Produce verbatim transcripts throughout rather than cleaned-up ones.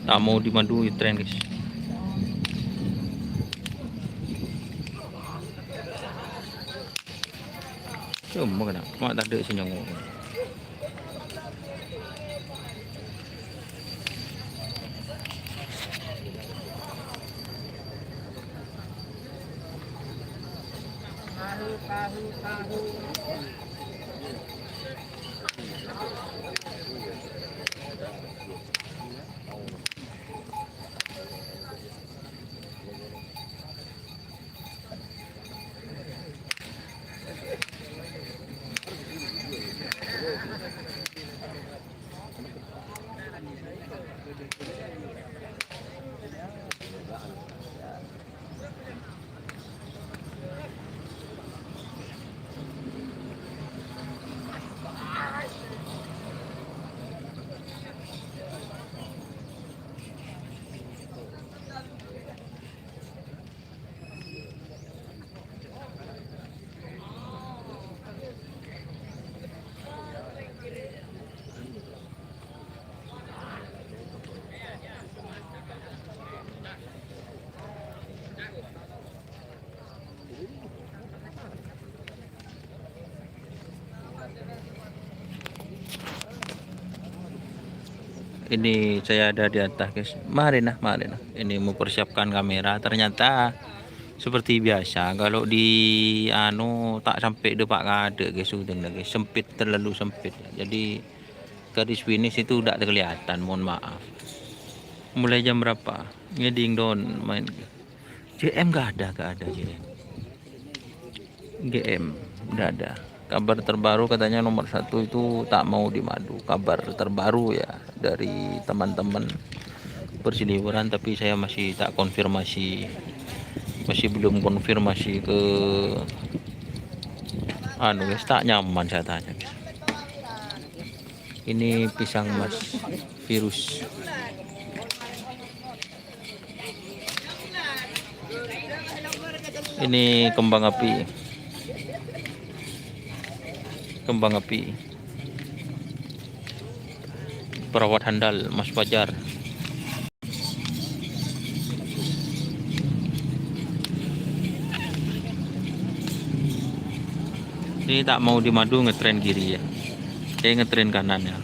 Tamoy di madu ètrèn, guys. Coma kèna, ma' tadâ' sè nyongngo'. Ini saya ada di atas, guys. Mari nah, mari nah. Ini mempersiapkan kamera. Ternyata seperti biasa, kalau di anu, ta' sampè' dâpa' ka adâ', guys, syuting lagi. Sempit, terlalu sempit. Jadi, garis finish itu udah kelihatan, mohon maaf. Mulai jam berapa? Ngèdhing don main. J M nggak ada, nggak ada J M. G M, nggak ada. Kabar terbaru katanya nomor satu itu tak mau dimadu. Kabar terbaru ya dari teman-teman berseliweran, tapi saya masih tak konfirmasi, masih belum konfirmasi ke anu, guys, tak nyaman saya tanya, guys. Ini pisang mas virus. Ini kembang api. Kembang api. Perawat handal, Mas Fajar. Ini tak mau dimadu ngetrend kiri ya. Saya ngetrend kanan ya.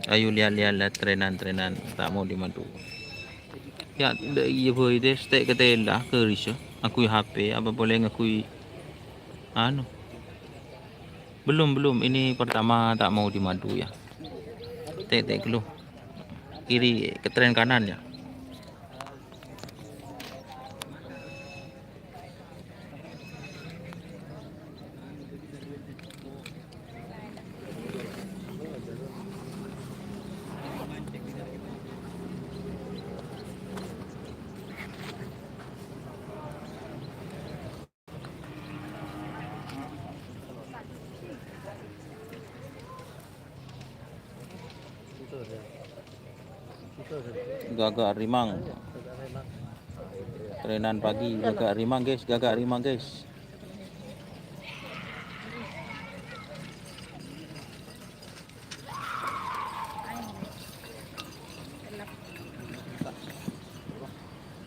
Ayo lihat-lihat lah trenan-trenan, tak mau dimadu. Ya, ndak iya boy deh, stek ketela keris ya. Aku H P apa boleh ngakui anu? Belum, belum. Ini pertama tak mau dimadu ya. Tek, tek dulu. Kiri, ke tren kanan ya. Gagak rimang. Trenan pagi, gagak rimang, guys, gagak rimang, guys.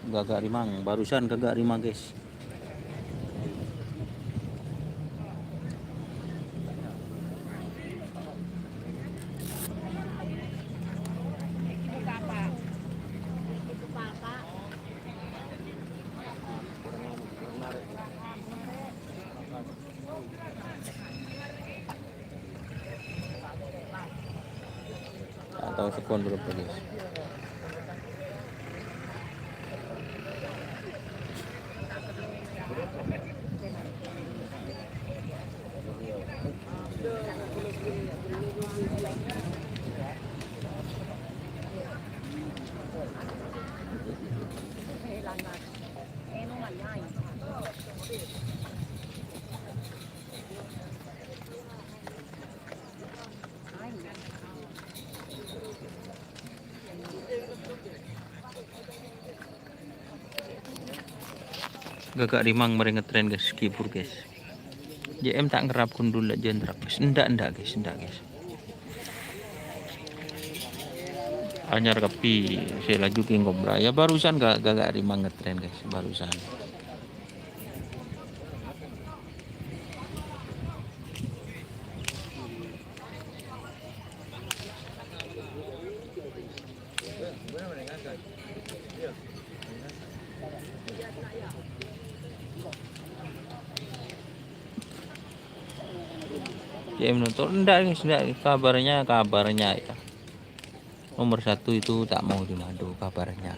Gagak rimang, barusan gagak rimang, guys. Atau sekon berapa, guys? Ghâgghâ' rèmang marè ngetrèn, guys, ghibur, guys. J M ta' ngerrap ghundul la' jhân trap, guys. Endâ', endâ', guys, endâ', guys. Anyar kabbhi, sè laju King Cobra. Ya, barusan ghâ-, ghâgghâ' rèmang ngetrèn, guys, barusan. J M nonton, enggak, enggak, kabarnya, kabarnya ya. Nomor satu itu tak mau dimadu kabarnya.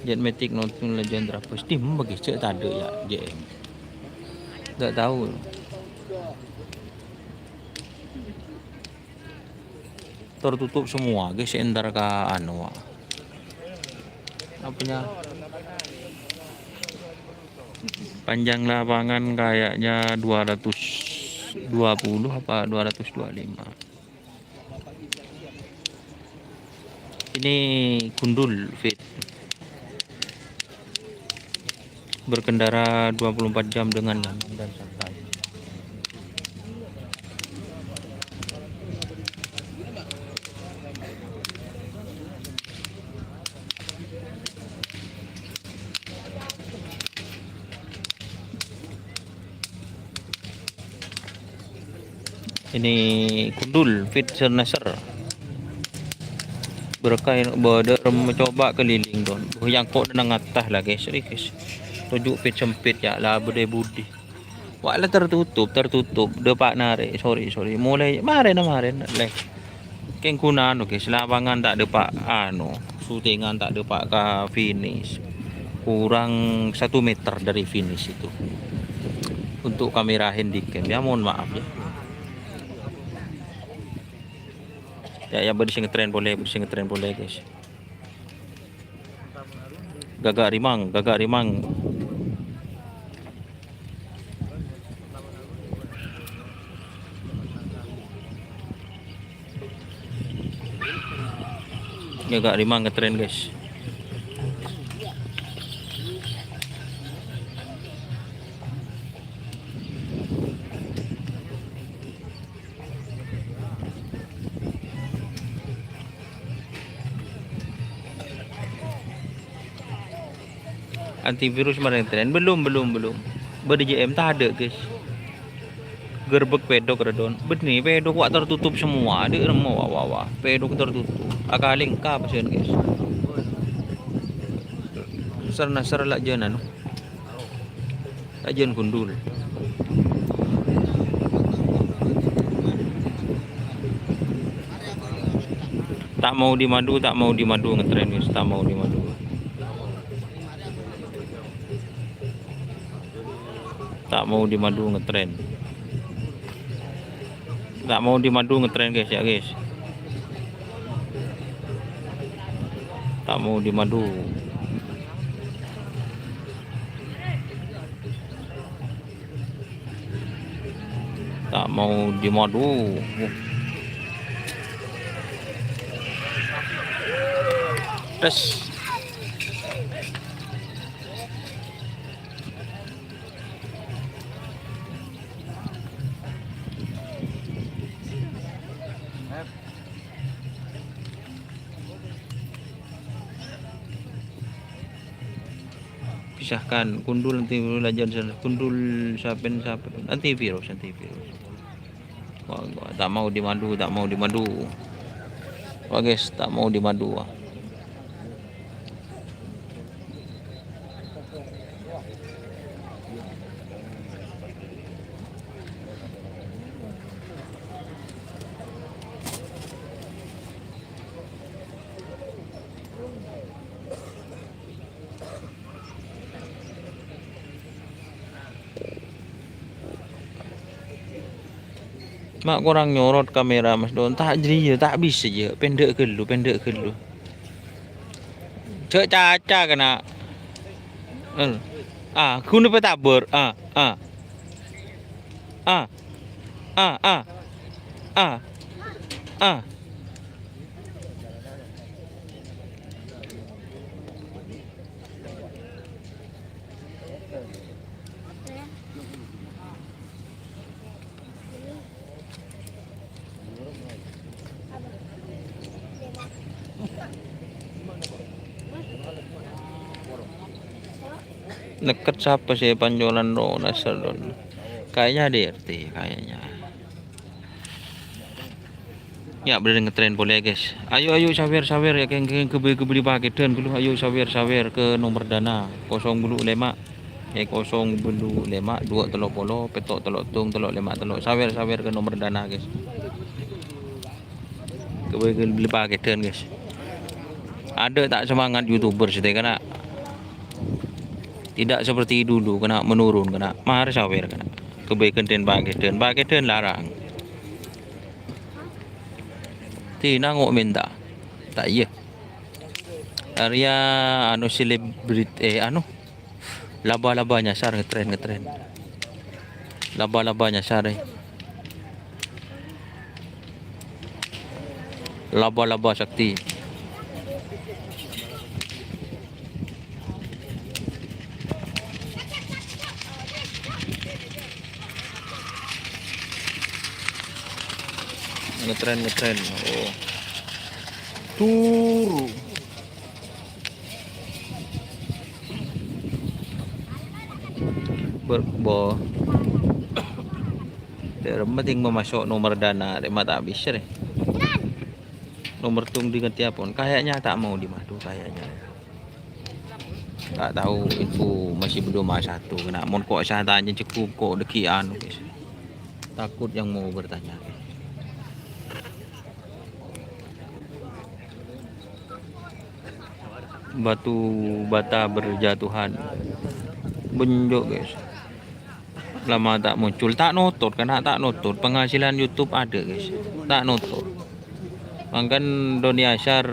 Jet Matic nonton Legend Trabus, tim bagi cek tadi ya, J M. Enggak tahu. Tertutup semua, guys, entar ke anu. Apanya? Panjang lapangan kayaknya dua ratus dua puluh apa dua ratus dua puluh lima. Ini gundul fit. Berkendara dua puluh empat jam dengan nyaman dan santai. Ini gundul, fit Sir Nasser. Berkah bâdâ rem coba keliling, don. Buh, yang kok nang atas lagi, serius. Tujuh fit sempit, ya, lah, bâdâ budi. Wah, lah, tertutup, tertutup. Dâpa' narè', sorry, sorry. Mulai marèna, marèna, lè. Kèng ghuna anu, guys, lapangan ta' dâpa', anu, syutingan ta' dâpa' ka finish. Kurang satu meter dari finish itu. Untuk kamera handycam, ya, mohon maaf, ya. Ya, ya, bâdâ sè ngetrèn polè, bâdâ sè ngetrèn polè, guys. Ghâgghâ' rèmang, ghâgghâ' rèmang. Ghâgghâ' rèmang ngetrèn, guys. Antivirus marèn tren? Belum, belum, belum. Bâdâ J M tadâ', guys. Gerbek pedok, Redon. Bânnè, pedok wah tertutup semua. Dâ' remma, wah, wah, wah. Pedok tertutup. Akalèng ka pasèn, guys. Serna serla jân anu. Ajân gundul. Tak mau dimadu, tak mau dimadu ngetren, guys. Tak mau dimadu. Tak mau dimadu ngetren. Tak mau dimadu ngetren, guys, ya, guys. Tak mau dimadu. Tak mau dimadu. Tes. Pisahkan, gundul antivirus, lajân sen-, gundul sapen-sapen, antivirus, antivirus. Wah, wah, tak mau dimadu, tak mau dimadu. Wah, guys, tak mau dimadu, wah. Ma' korang nyorot kamera, Mas Don. Ta' jârèya, ta' bisa, jâ'. Pendek ghâllu, pendek ghâllu. Jâ' caca kèna. Eh. Ah, ghun pètabâr. Ah, ah. Ah. Ah, ah. Ah. Ah. Neket sapa sè pancolan roh Nasr, Don? Kayaknya D R T, kayaknya. Ya, bhender ngetren polè, guys. Ayo, ayo, sawer, sawer, ya, keng, keng, kebeli, kebeli paketan dulu. Ayo, sawer, sawer ke nomor Dana kosong bulu lèma'. Eh, kosong bulu lèma', dua tello polo, pètto' tello' tung, tello' lèma' tello'. Sawer, sawer ke nomor Dana, guys. Kebeli, kebeli paketan, guys. Ada tak semangat YouTuber sih, karena tidak seperti dulu, kena menurun, kena mar sawer, kena kebaikan dan paketan, paketan larang. Tina ngok minta. Tak iya. Arya anu selebriti, eh, anu. Laba-laba nyasar ngetren, ngetren. Laba-laba nyasar, eh. Laba-laba sakti. Ngetren, ngetren. Oh. Turu. Ber-, bo. Dek remma ting memaso' nomor Dana, dek mata habis deh. Nomor tung di ngerti apa? Kayaknya tak mau dimadu, kayaknya. Tak tahu, info masih belum A satu. Kena mon kok saya tanya cukup kok deki anu, guys. Takut yang mau bertanya. Batu bata berjatuhan. Benjok, guys. Lama tak muncul, tak nutur, kena tak nutur. Penghasilan YouTube ada, guys. Tak nutur. Mangkan Doni Asar,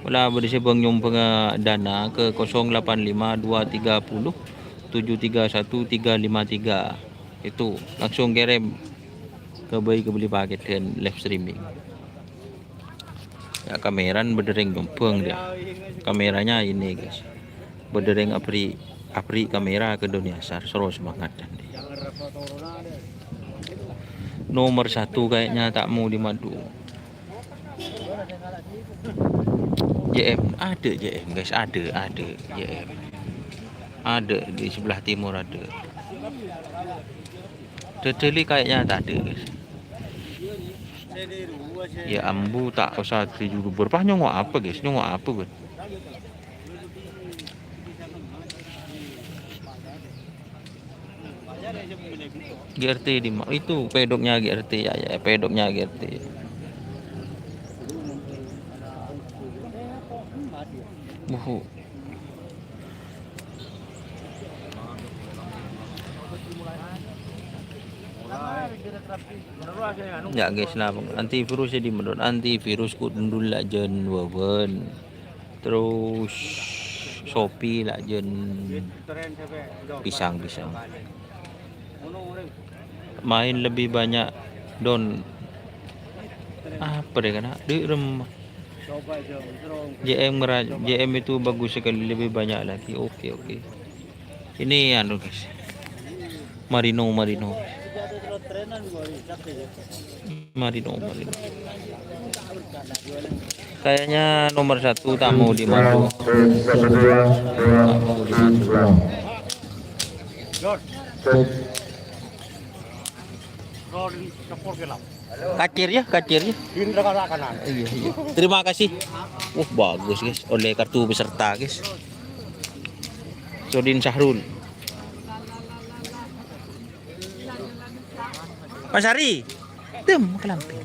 wala beri sebeng nyumbang Dana ke kosong delapan lima dua tiga puluh tujuh tiga satu tiga lima tiga. Itu langsung kirim ke bayi ke beli paket dan live streaming. Ya, kameran bhender nyumbang dia. Kameranya ini, guys. Bhender abri, abri kamera ke Doni Asar, soro semangat dan dia. Nomor satu kayaknya tak mau dimadu. J M, ada J M, guys, ada, ada J M. Ada di sebelah timur ada. Dodoli kayaknya tak ada, guys. Ya ambu, tak usah di YouTuber. Pah nyongo apa, guys? Nyongo apa, guys? G R T di ma-, itu pedoknya G R T ya, ya, pedoknya G R T. Buhu. Ya, guys, nah, antivirus ya di menurut antivirus kudendul la jen wawan. Terus Shopee la jen pisang-pisang. Main lebih banyak, Don. Apa deh, kena? Di rumah. J M ngera-, J M itu bagus sekali, lebih banyak lagi. Oke, oke. Ini anu, guys. Marino, Marino. Marino, Marino. Kayaknya nomor satu tak mau dimadu. Tak mau dimadu. Kacir ya, kacir ya. Iya, iya. Terima kasih. Uh, bagus, guys. Oleh kartu peserta, guys. Sodin Sahrul. Mas Ari. Dem, kelampir.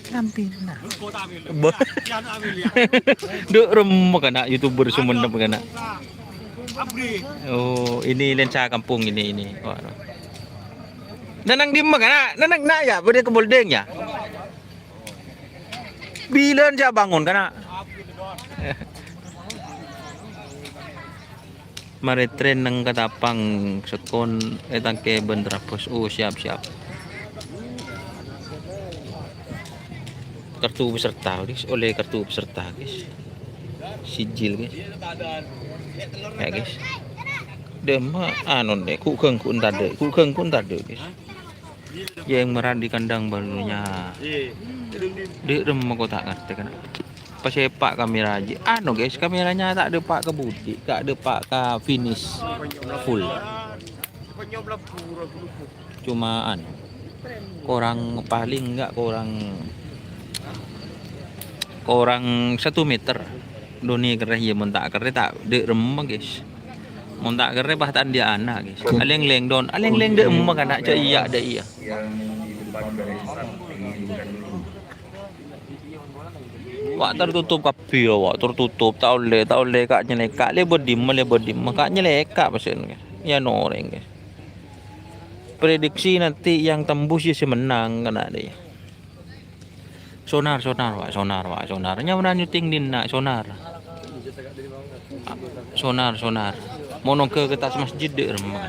Kelampir, nah. Bo-, duk, remma kana, YouTuber Sumenep kana. Oh, ini lensa kampung ini, ini. Wah. Nanang dimma kana? Nanang na ya, pada ke Boldeng ya. Bilen saya bangun kana. Mare tren neng Ketapang, Sekon, eh, Tangke, Bendera, Bos. Oh, siap, siap. Kartu peserta, guys. Oleh kartu peserta, guys. Sijil, guys. Ya, guys. Dema, anu, deh. Ku ganggu entar, deh. Ku ganggu entar, deh, guys. Yang merah di kandang barunya. Di rumah kok tak ngerti, kan? Pas sepak kamera ji-, anu, guys, kameranya ta' dâpa' ka budi, ta' dâpa' ka finish full. Cuma anu, kurang, paling enggak kurang, kurang satu meter. Dhunnya kerrè, ya, mon ta' kerrè, ta' dâ' remma, guys. Mon ta' kerrè, pas ta' andi'âna, guys. Alèng-lèng, Don. Alèng-lèng dâ' remma, kan, jâ' iyâ, dâ' iyâ. Wa', tertutup kabbhi, ya, wa', tertutup. Ta' ollè, ta' ollè ka' nyalèka'. Lèbât dimma, lèbât dimma. Ka' nyalèka' pèssèna, guys. Ya, norèng, guys. Prediksi nanti yang tembus ya sè mennang, kan, dâ' iyâ. Sonar, sonar, wa', sonar, wa', sonar. Nyamana nyuting dinna', sonar. Sonar, sonar. Mon ongghâ ka attas masjid dâ' remma.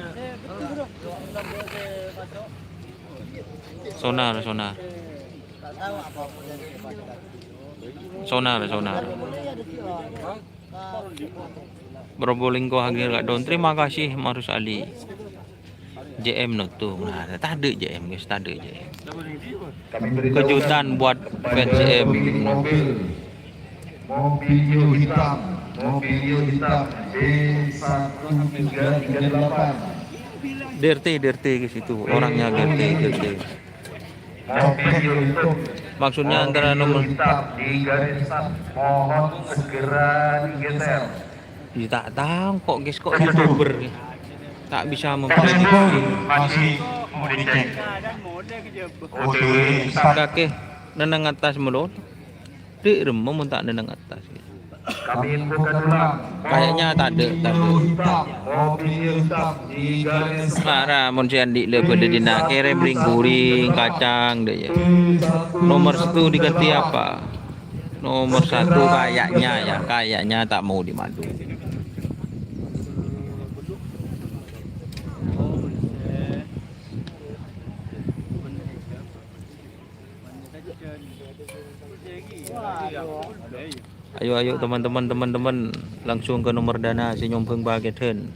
Sonar, sonar. Sonar, sonar. Probolinggo hadir ka' Don. Terima kasih, Marus Ali. J M Noto. Nah, tadâ' J M, guys, tadâ' J M. Kejutan buat fans J M. Mobil, Mobilio hitam, Mobilio hitam, D satu tiga tiga delapan. D R T, D R T, guys, itu orangnya D R T, D R T. Mobilio hitam. Maksudnya antara nomor Mobilio hitam di garis start, mohon segera digeser. Ya, ta' tao kok, guys, kok YouTuber. Ta' bisa memprediksi. Masih mau dicek. O T W start. Kakè neng attas malolo. Dâ' remma mon ta' neng attas. Kami infokan ulang. Kayaknya tadâ', tadâ'. Mobilio hitam di garis start. Ara, mon sè andi' la bâdâ dinna', kèrèm ring-guring, kacang, dâ' iyâ. Nomor satu diganti apa? Nomor satu kayaknya ya, kayaknya tak mau dimadu. Ayo, ayo, teman-teman, teman-teman, langsung ke nomor dana sè nyombhâng pakèdhân.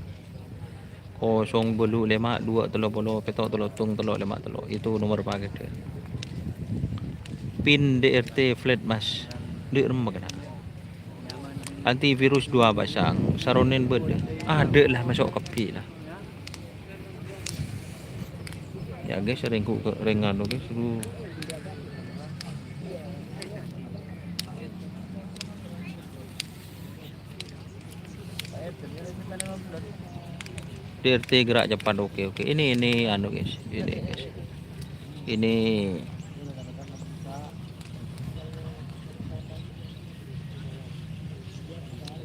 Kosong bâllu' lèma' dua tello polo pètto tello tung tello lèma' tello. Itu nomor pakèdhân. Pin D R T flat, Mas. Dâ' remma kèna. Antivirus dua pasang. Saronèn bâdâ. Adâ' la, maso' kabbhi la. Ya, guys, rèng ku-, rèng anu, guys, lu. D R T gerak cepat, oke, oke. Ini, ini, anu, guys, ini, guys. Ini,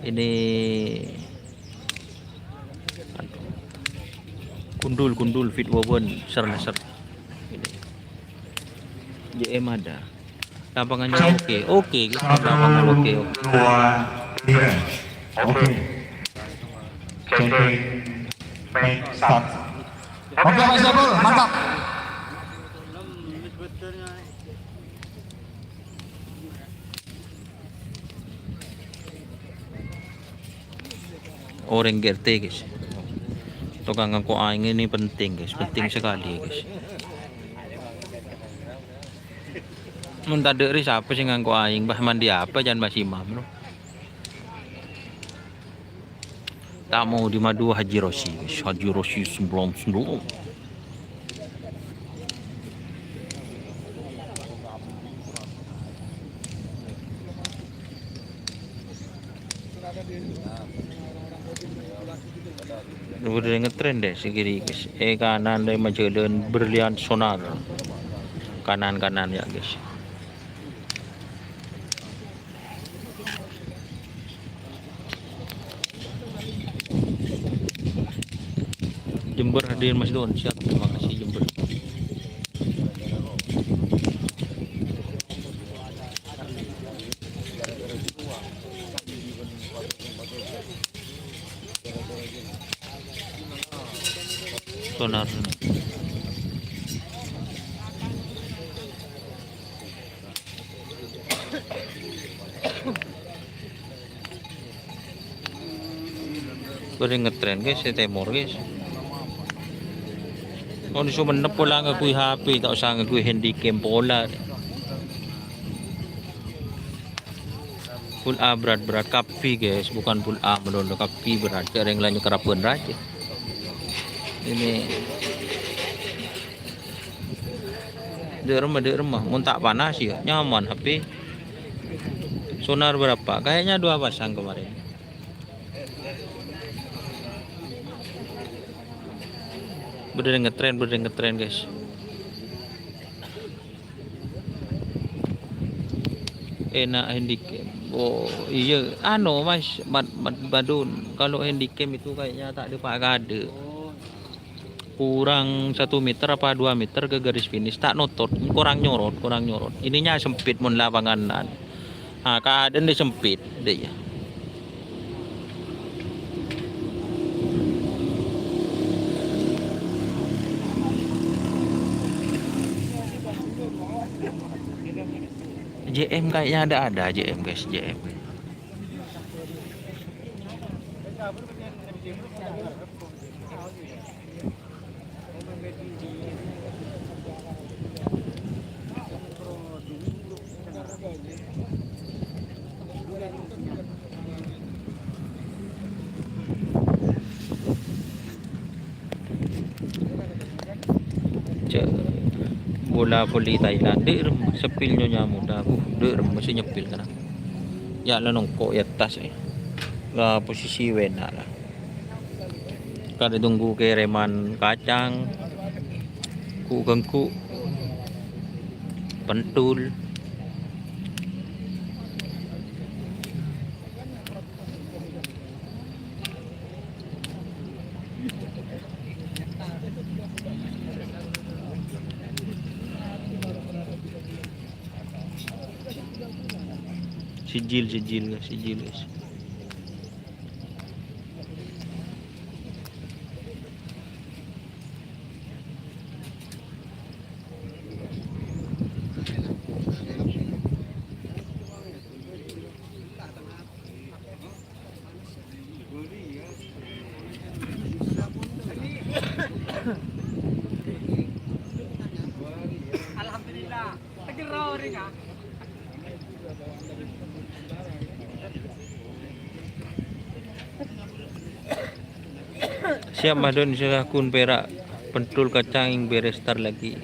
ini, gundul, gundul, fit wawan, ser, ser. Ini. J M ada. Lapangannya oke, oke, gitu. Lapangan oke, oke. Dua, tiga. Oke. Checking. Mic start. Oke, Mas Syabul, mantap. Orèng G R T, guys. Tukang ngangko' aèng ini penting, guys. Penting sekali, guys. Mon tadâ' rè sapa sè ngangko' aèng, bah, mandi apa jân Mas Imam, lo? Ta' mau dimadu Haji Rosi, guys. Haji Rosi sembilan sembilan. Udah ngetren deh, segini, guys. Eh, kanan deh, majalan Berlian Sonar. Kanan, kanan, ya, guys. Jember hadir, Mas Don. Siap, terima kasih, Jember. Sonar. Bâdâ ngetren, guys, sè tèmor, guys. Mon Sumenep pola ngangghuy H P, ta' osa ngangghuy handycam pola. Full A berat-berat kabbhi, guys, bukan full A melulu, kabbhi berat. Jhâ' rèng la nyekeraban rajâ. Ini dâ' remma, dâ' remma. Mon ta' panas ya, nyaman, H P. Sonar berapa? Kayaknya dua pasang kemarin. Bhender ngetren, bhender ngetren, guys. Enna' handycam. Oh, iya, anu, Mas, Mad-, Mad-, Madun, kalau handycam itu kayaknya ta' dâpa' ka adâ'. Kurang satu meter apa dua meter ke garis finish, ta' notot, kurang nyorot, kurang nyorot. Ininya sempit mon lapangan, anu. Ah, keadaan dia sempit, dek ya. J M kayaknya ada, ada J M, guys, J M. Cè', bola voli Thailand, dâ' remma, sepil Nyonya Muda, uh, dâ' remma sè nyepil kana. Ya' la nongko' è attas, eh. La posisi wena la. Kadâ' tunggu kèrèman kacang, ghu-ghângghu, pentul. Sijil, sijil, sijil, guys. Alhamdulillah. Siap, Madon, sè ghun pèra', pentul kacang bârâs tar lagi.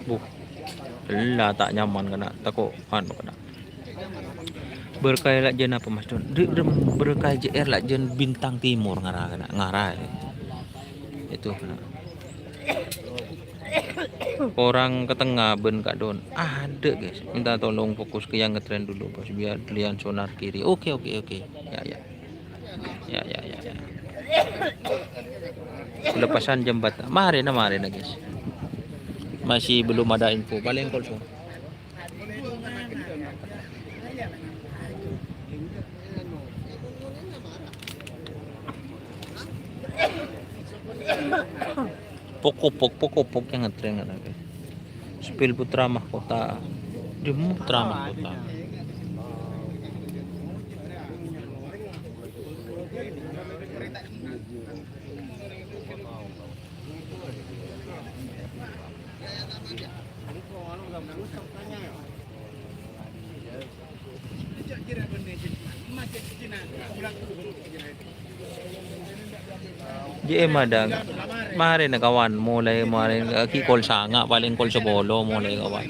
Buh, ella ta' nyaman kana, tako' anu kana. Berkah la jhân apa, Mas Don? Dâ' remma berkah J R la jhân Bintang Timur ngara kana, ngara. Itu kana. Orang ke tengah bân Kak Don. Adâ', guys. Minta tolong fokus ke yang ngetren dulu, Bos. Biar belian sonar kiri. Oke, oke, oke. Ya, ya. Ya, ya, ya, ya. Pelepasan jembatan. Marèna, marèna, guys. Masih belum ada info. Paling kosong. Pokopok, pokopok yang ngetren kan, guys. Sepil Putra Mahkota. Demo Putra Mahkota. Jhâ' madâng. Marèna kawan, mulai marèna, ghi' kol sanga', palèng kol sapolo mulai kawan.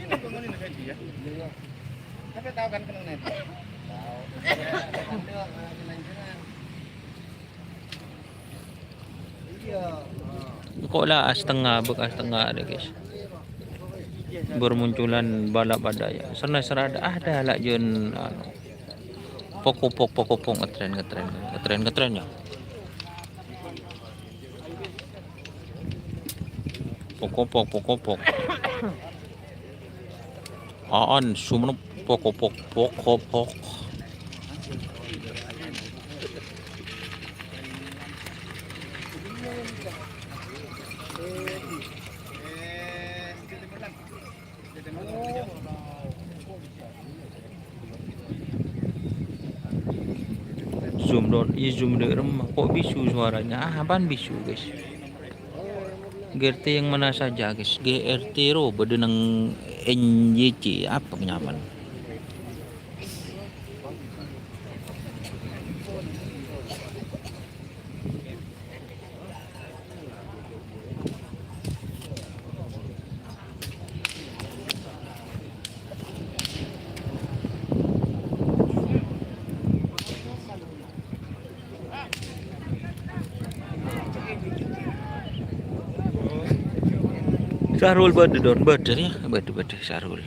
Ini bangunin lagi ya. Tapi tahu kan kenal net? Engko' la astengnga, bâk astengnga arè, guys. Bermunculan balap ada ya. Sana serada ada la jhân, anu. Pokopok, pokopok, ngetren, ngetren, ngetren, ngetren ya. Pokopok, pokopok. Aan, sumenep, pokopok, pokopok. Zoom dong, iya zoom dâ' remma. Kok bisu suaranya? Ah, apaan bisu, guys? G R T yang mana saja, guys? G R T ro bâdâ neng N Y C, apa nyamana? Syahrul bâdâ, Don, bâdâ, ya, bâdâ, bâdâ, Syahrul.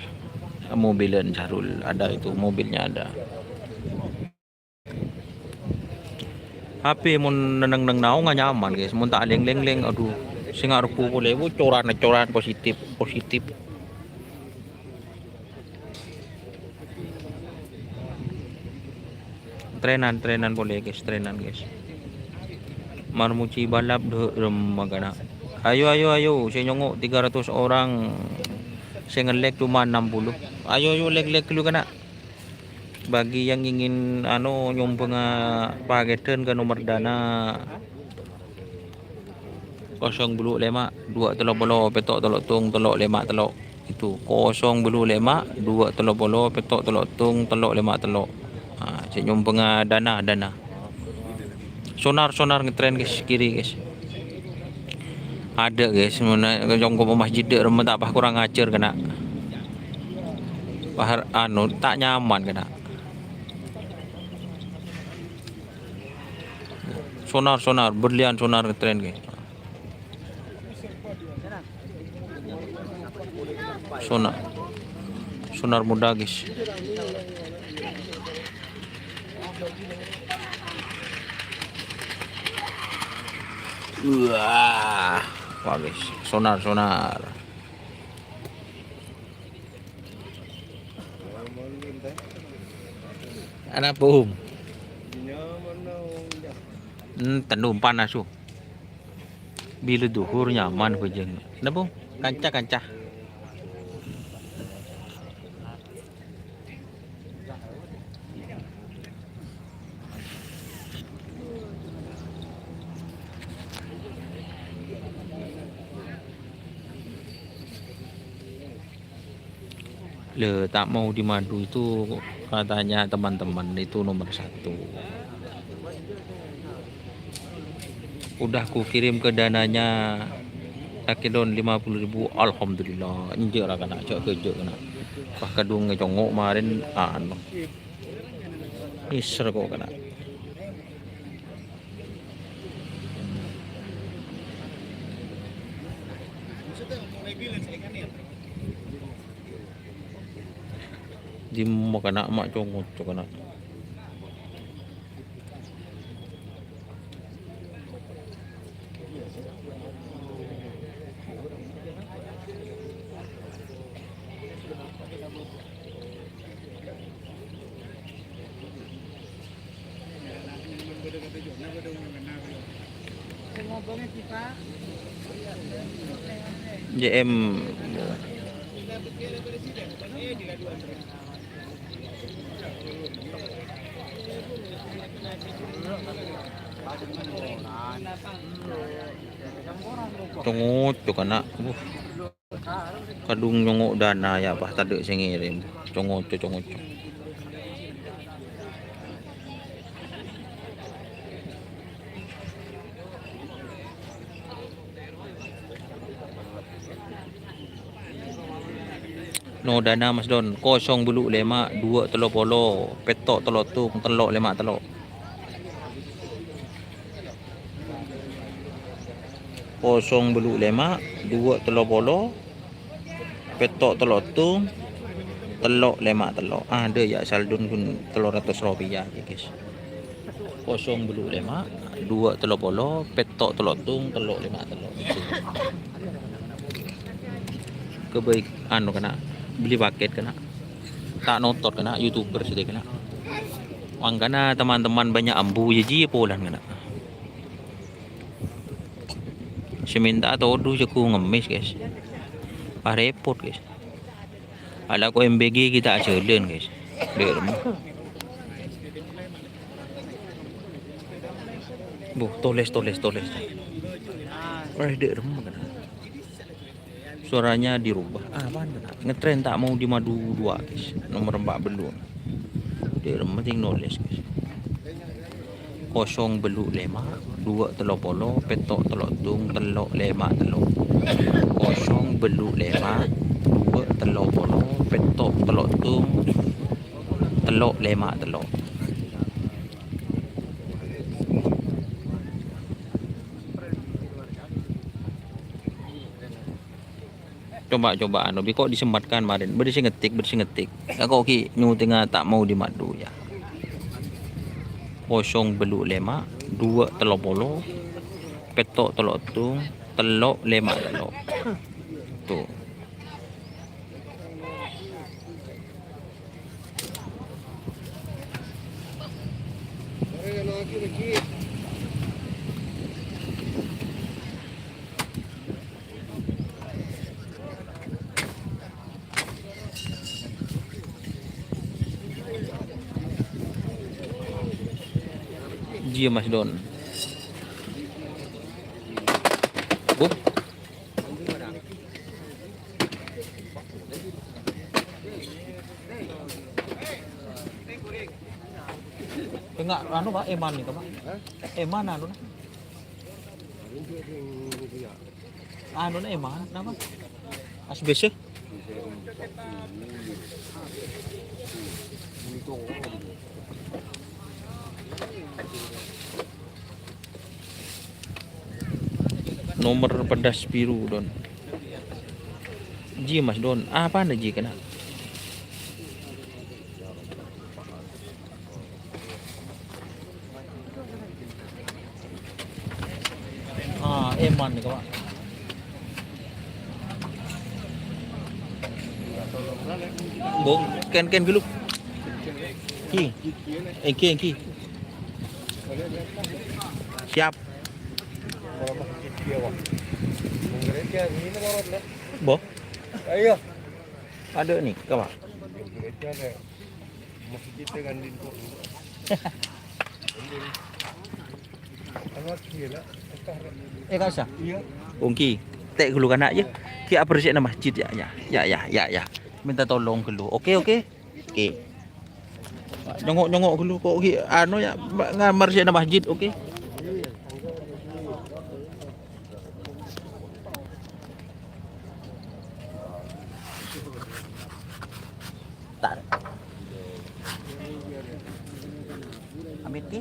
Mobilan Syahrul ada itu, mobilnya ada. H P mon neng-neng naong nyaman, guys. Mon ta' leng-leng, leng, aduh, sè ngareppo polè, wo, coran-coran positif, positif. Trenan, trenan polè, guys, trenan, guys. Marmuji balap dhu-, rem magana. Ayo, ayo, ayo, sè nyongngo' tiga ratus orang, sè nge-like cuma enam puluh. Ayo, ayo, like, like dulu, kana'. Bagi yang ingin, anu, nyombhângnga pakèdhân ka nomer Dana, kosong bâllu' lèma', dua tello polo, pètto' tello' tong, tello' lèma' tello'. Itu, kosong bâllu' lèma', dua tello polo, pètto' tello' tong, tello' lèma' tello'. Nah, sè nyombhângnga Dana, Dana. Sonar, sonar ngetren, guys, kiri, guys. Ada, guys, mana congko masjid dek rumah tak apa kurang ajar kena. Bahar, anu, tak nyaman kena. Sonar, sonar, berlian sonar ngetren, guys. Sonar. Sonar muda, guys. Wah, wah, guys. Sonar, sonar. Ana pum. Hmm, tendu empan asu. Bilâ dhuhur nyaman bhâjâng. Napa? Kanca-kanca. Le, tak mau dimadu itu katanya teman-teman itu nomor satu. Udah ku kirim ke dananya, Takedon lima puluh ribu, alhamdulillah. Enjâ' ra kana', jâ' ghâjâ' kana'. Wah, kadhung ngècongo' marèn, anu. Miser ko' kana'. Dimma kana' ma' congo' kana'. J M. Congo' kana'. Uh. Kadhung nyongo' dana ya, apa tadâ' sè ngèrèm. Congoco, congoco. No dana, Mas Don, kosong bâllu' lèma', dua tello polo, pètto' tello tong, tello lèma' tello. Kosong bâllu' lèma', dua tello polo, pètto' tello tong, tello lèma' tello. Adâ' ya, saldona ghun tello ratos ropèya, ya, guys. Kosong bâllu' lèma', dua tello polo, pètto' tello tong, tello lèma' tello. Kebaik, anu, kana' beli paket, kana' ta' notot, kana' YouTuber sè kana'. Mangkana teman-teman banyak ambu, ya, jiyâ polana, kana'. Sè mènta todus jhâghung ngemmès, guys. Wah, rèpot, guys. Ala ko M B G kita ajhâlân, guys. Dek, remma. Bu, toles, toles, toles. Wah, dek, remma, kana'. Suaranya dirubah. Ah, apaan tuh, Nak? Ngetren tak mau di madu dua, guys. Nomor empat belas. Dia penting nulis, guys. Kosong belu lema, dua telo polo, petok telo tung, telo lema telo. Kosong belu lema, dua telo polo, petok telo tung, telo lema telo. Coba, coba, anu, bi' kok disemmatkan kemarin. Bâdâ sè ngetik, bâdâ sè ngetik. Ya, kok ghi' nyutingnga ta' mau di madu, ya. Kosong belu lema, dua telo polo, petok telo tung, telo lema telo. Tuh. Jiyâ, Mas Don. Bu? Enggak, anu, Pak, eman itu, Pak. Eman anu, nah. Anu, nah, eman, kenapa? Asbes, ya? Nomor pedas biru, Don. Ji, Mas Don. Apana ji kena? Ah, eman nih, Pak. Bung, ken, ken dulu. Ki. Engki, engki. Siap. Bo. Ayo. Ada nih, kawan. Eh, Kak Sa? Iya. Ongki, tek dulu kana' ya. Ki abersihna masjid ya, ya. Ya, ya, ya, ya. Minta tolong dulu. Oke, oke. Oke. Nyongok-nyongok dulu kok ki anu ya, ngamar sih masjid, oke. Tar. Amit ki?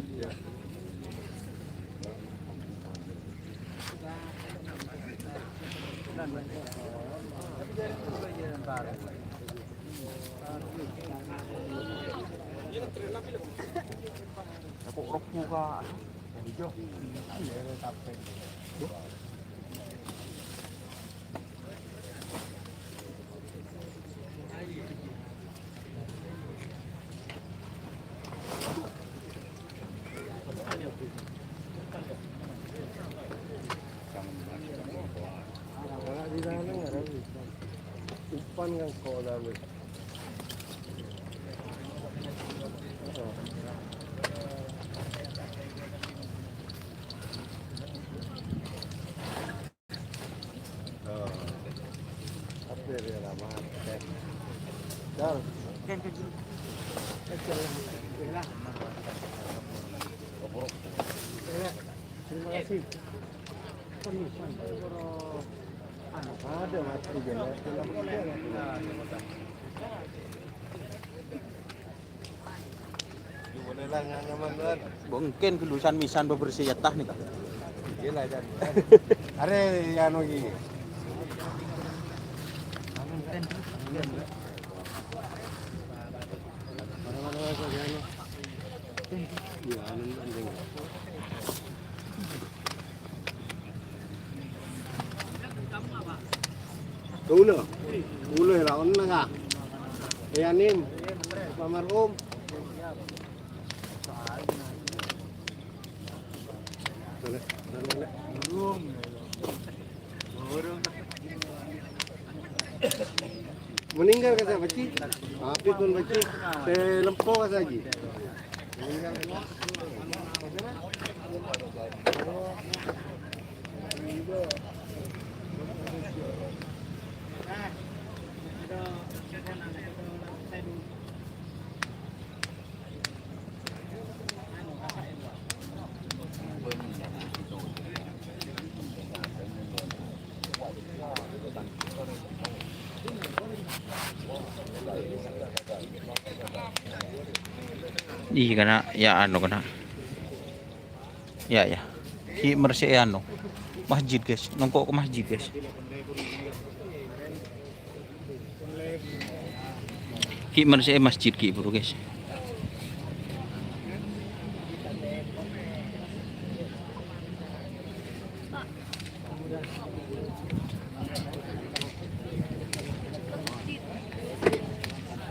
Aku rok buka. Upan kan sekolah, weh. Terima kasih. Ada waktu dia. Bungken kelulusan misan bebersih ya tah nih, Kak. Iya lah, Jan. Are, ya, anu, gini. Iya, anu, anu. Kaulâ. Kaulâ la onna ka. È, Anim. Pamarhum. Meninggal ka sè, Pak Ji? Tapi pun, Pak Ji. Sè lempo ka sè, Ji? Meninggal semua? Meninggal semua? Oh. Iyâ, kana', yâ, anu, kana'. Yâ, yâ. Ghi' mersè'è, anu, masjid, guys. Nongko' ka masjid, guys. Ghi' mersè'è masjid ghi' buru, guys.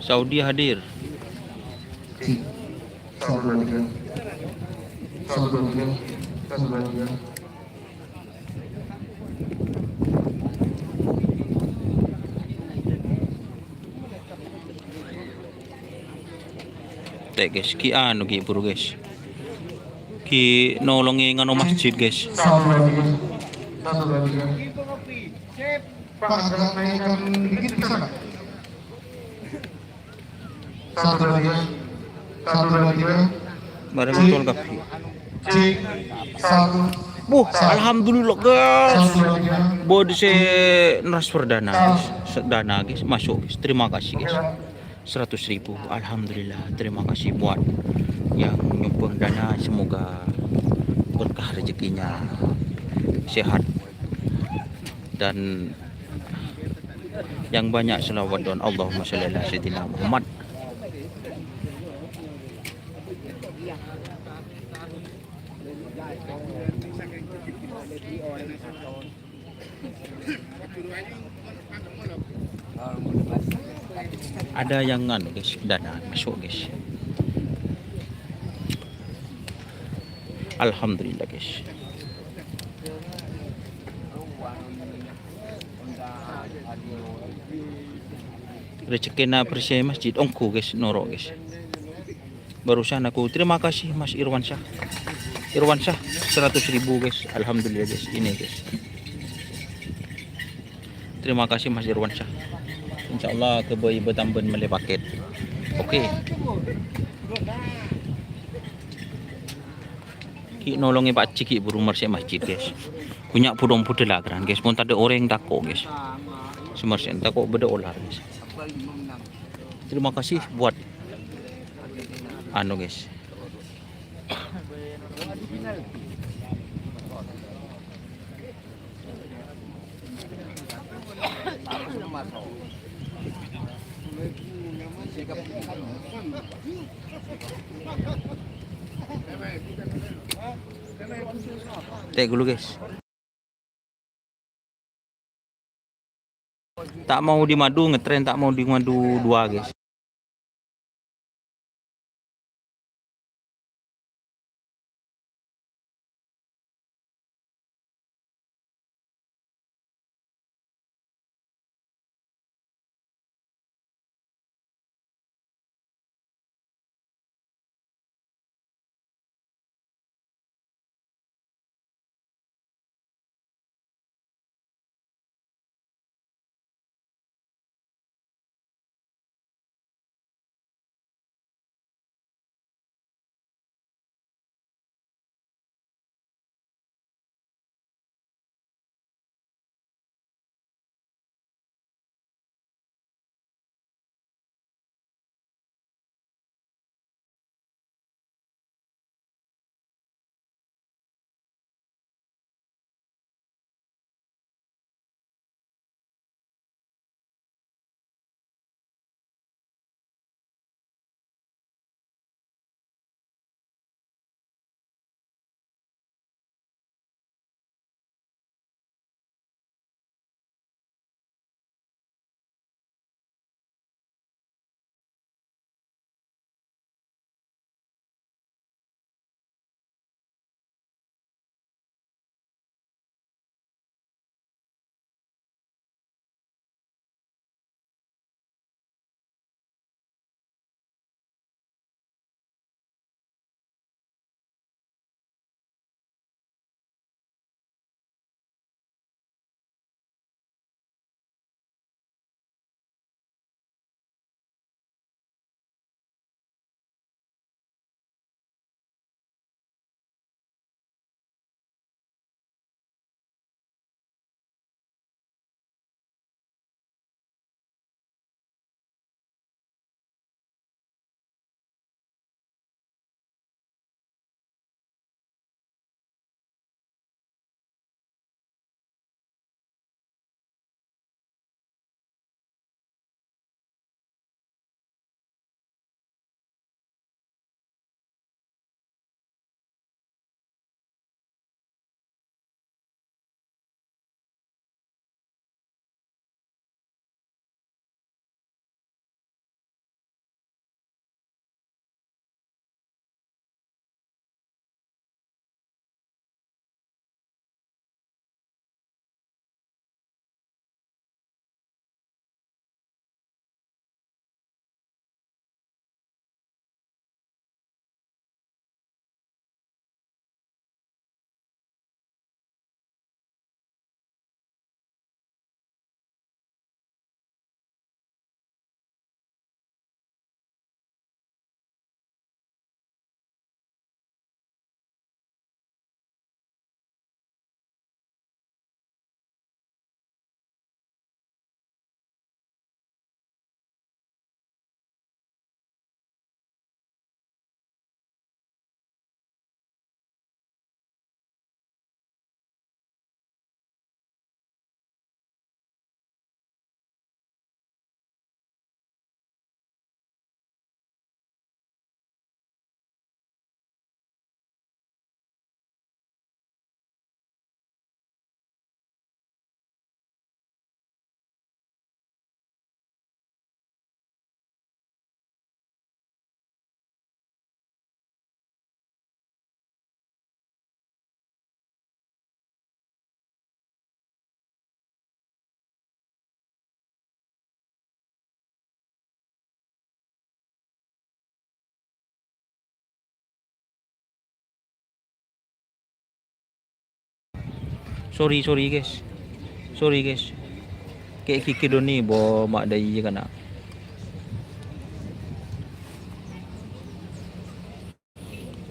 Saudi hadir. Satu, dua, tiga. Satu, dua, tiga. Satu, dua, tiga. Tè, guys, ghi' anu, ghi' buru, guys. Ghi' nolongè nganu masjid, guys. Satu, dua, tiga. Satu, dua, tiga. Pak, agak naikkan dikit bisa nggak? Satu, dua, tiga. Satu, dua, tiga. Bareng betul kabeh. Cek. Satu. Buh, satu. Alhamdulillah, guys. Satu, dua, tiga. Bâdâ sè transfer dana, guys. Satu. Dana, guys, masuk, guys. Terima kasih, guys. Seratus ribu. Alhamdulillah. Terima kasih buat yang nyumbang dana. Semoga berkah rezekinya, sehat, dan yang banyak selawat dan Allahumma shalli ala sayyidina Muhammad. Ada yang nganu, guys, dana masuk, guys. Alhamdulillah, guys. Rezekkèna bersè masjid, ongghu, guys, noro', guys. Barusan aku, terima kasih, Mas Irwansyah. Irwansyah, seratus ribu, guys. Alhamdulillah, guys. Ini, guys. Terima kasih, Mas Irwansyah. Insyaallah, kebâi bâ tambân mellè paket. Oke. Ghi' nolongè Pak Haji ghi' buru mersè masjid, guys. Bânnya' budhong budhâlâ kerran, guys. Mon tadâ' orèng tako', guys. Sè mersè tako' bâdâ olar, guys. Terima kasih buat anu, guys. Tè' ghâllu, guys. Ta' mau di Madu, ngetren ta' mau di Madu dua, guys. Sorry, sorry, guys. Sorry, guys. Kè' ghighir dâ' ennèng, bo, ma' dâ' iyâ kana'.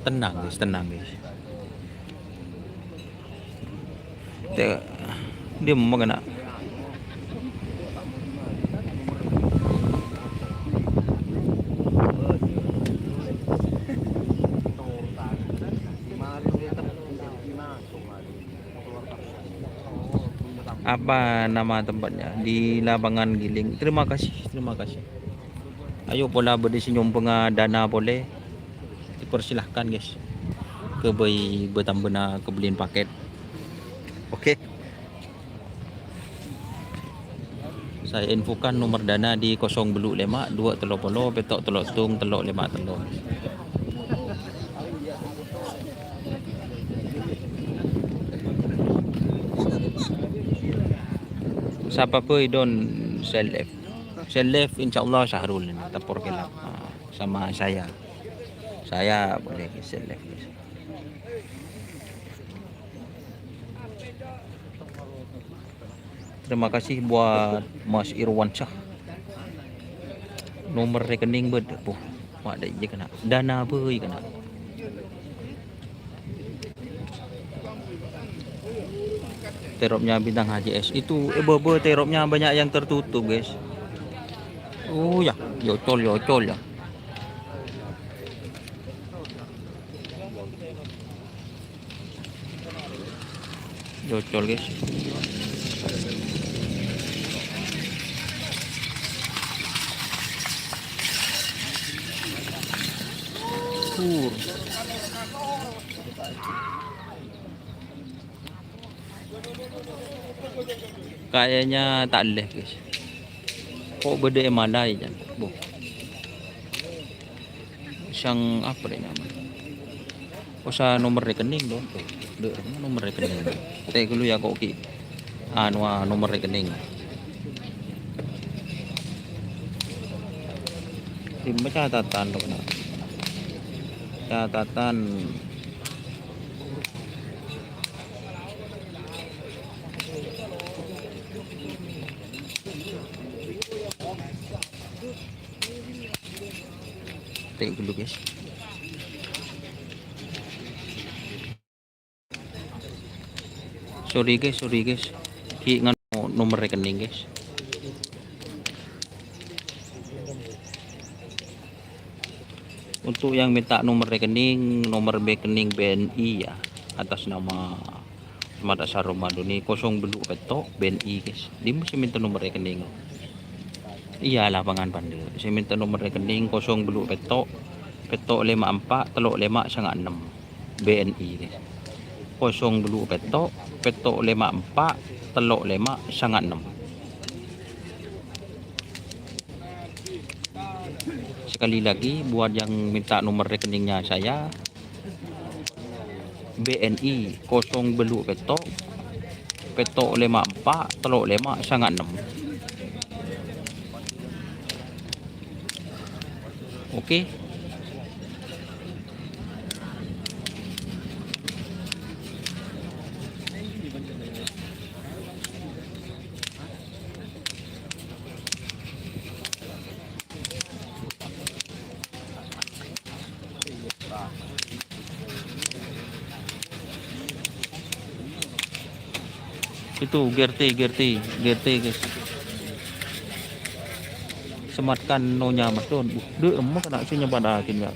Tenang, guys, tenang, guys. Te-, diem aja, nak. Apa nama tempatnya? Di Lapangan Giling. Terima kasih, terima kasih. Ayo, pola bâdâ sè nyombhângnga dana polè, dipersilahkan, guys. Kabây bâ-, tambâna kabellin paket. Oke. Saya infokan nomor dana di kosong bâllu' lèma' dua tello polo pètto' tello' sèttong tello' lèma' tello'. Sapa bhâi don self live? Self live insyaallah Sahrul ini, Tepor Kelap. Ah, sama saya. Saya boleh self live. Terima kasih buat Mas Irwansyah. Nomor rekening bâdâ, bu. Wah, ada aja kena. Dana bhâi kena. Terropnya Bintang H C S itu, eh, bâbâ terropnya banyak yang tertutup, guys. Oh ya, yocol, yocol ya. Yocol, guys. Pur. Kayaknya ta' ellè, guys. Kok bâdâ è malai, jan? Boh. Sang apa deh namanya? Usa nomor rekening, dong. Dek, nomor rekening. Tè' ghâllu ya, kok ki. Anu, ah, nomor rekening. Terima catatan, dong, nah. Catatan. Tè' ghâllu, guys. Sorry, guys, sorry, guys. Ki nganu nomor rekening, guys. Untuk yang minta nomor rekening, nomor rekening B N I ya, atas nama Ahmad Asar Romadoni, kosong bâllu' pètto' B N I, guys. Dimma sè minta nomor rekening? Iya, Lapangan Pandâ'. Sè minta nomor rekening kosong bâllu' pètto', pètto' lèma' empa', tello' lèma' sanga' ennem. B N I, guys. Kosong bâllu' pètto', pètto' lèma' empa', tello' lèma' sanga' ennem. Sekali lagi, buat yang minta nomor rekeningnya saya, B N I kosong bâllu' pètto', pètto' lèma' empa', tello' lèma' sanga' ennem. Oke. Itu, Gerti, Gerti, Gerti, guys. Sematkan nonya, Mas Don. Uh, dek, emang kena sih nyebat akhirnya.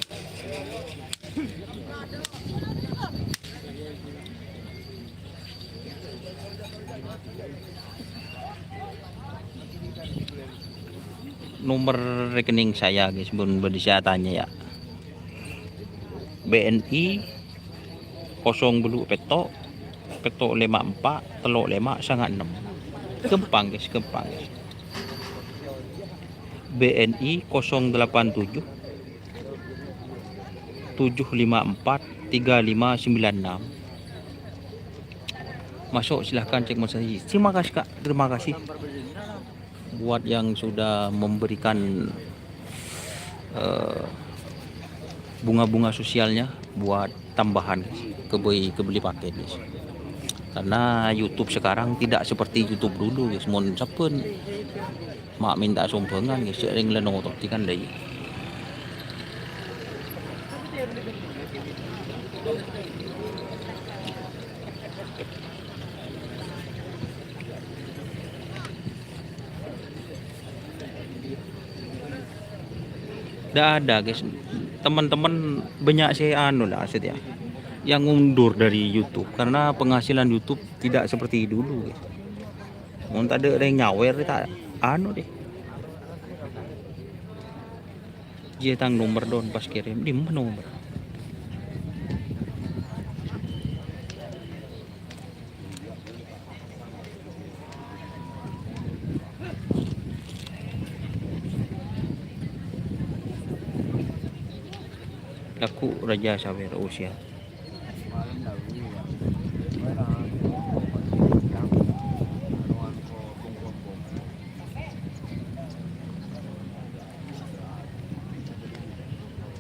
Nomor rekening saya, guys, bun, bun saya tanya ya. B N I kosong bâllu' pètto', pètto' lèma' empa', tello' lèma' sanga' ennem. Gampang, guys, gampang, guys. B N I kosong delapan tujuh, tujuh lima empat, tiga lima sembilan enam. Masuk, silahkan cek Mas Haji. Terima kasih, Kak. Terima kasih buat yang sudah memberikan, eh, bunga-bunga sosialnya buat tambahan, kabây, kabelli paket, guys. Karena YouTube sekarang tidak seperti YouTube dulu, guys. Mon sabbhân ma' minta sombhângan, guys, jhâ' rèng la notodhi kan, dâ' iyâ. Ndak ada, guys. Teman-teman banyak sè anu lah, maksudnya, yang mundur dari YouTube karena penghasilan YouTube tidak seperti dulu, guys. Mon tadâ' rèng nyawèr, ta' anu deh. Jiyâ tang nomer don pas kèrèm, dimma nomer? Lagghu' rajâ sawèr usia.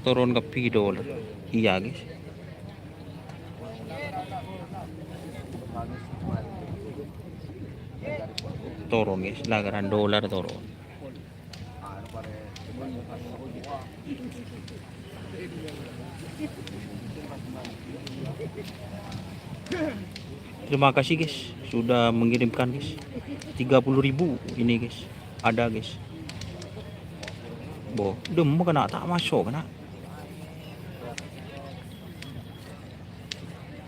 Toron kabbhi dolar. Iyâ, guys. Toron, guys. Lakaran dolar toron. Terima kasih, guys, sudah mengirimkan, guys. Tiga puluh ribu ini, guys. Ada, guys. Bo, dimma kèna' ta' maso' kèna'.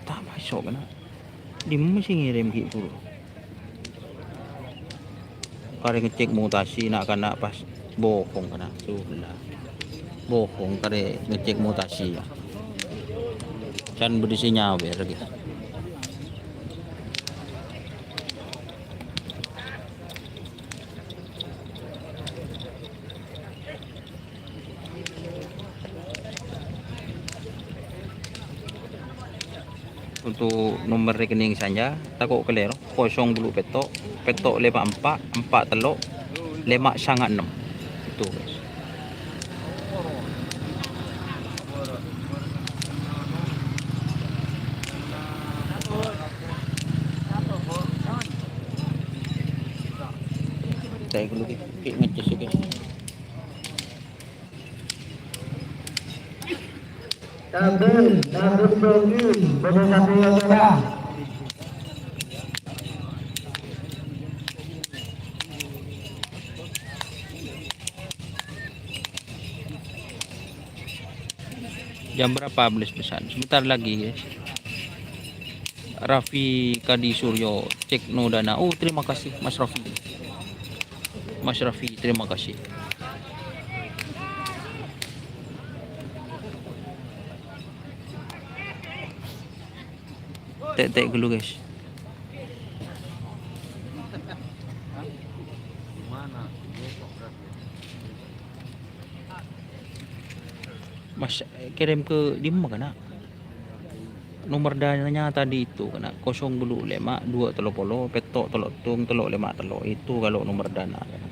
Ta' maso' kèna'. Dimma sè ngèrèm ghi' buru? Karè ngecek mutasi na'-kana' pas bohong kèna'. Sula. Bohong karè ngecek mutasi, yâ. Can bâdâ sè nyawèr, yâ. Untuk nomor rekening saya, tako' kalèro, kosong bulu petto', petto' lèma' empa', empa' tello', lèma' sanga' ennem. Itu, guys. Saya dulu, Ki. Ki, ngecas, Ki. Tabel, tabel bagi, bagi satu yang ada. Jam berapa belas pesan? Sebentar lagi, guys. Raffi Kadi Suryo, cek no dana. Oh, terima kasih, Mas Raffi. Mas Raffi, terima kasih. Tek-tek dulu, guys. Mas, kirim ke dimma, kana'? Nomor dananya tadi itu, kana', kosong bulu lèma', dua tello polo, petto' tello' tung, tello' lèma' tello'. Itu kalau nomor dana, kana'.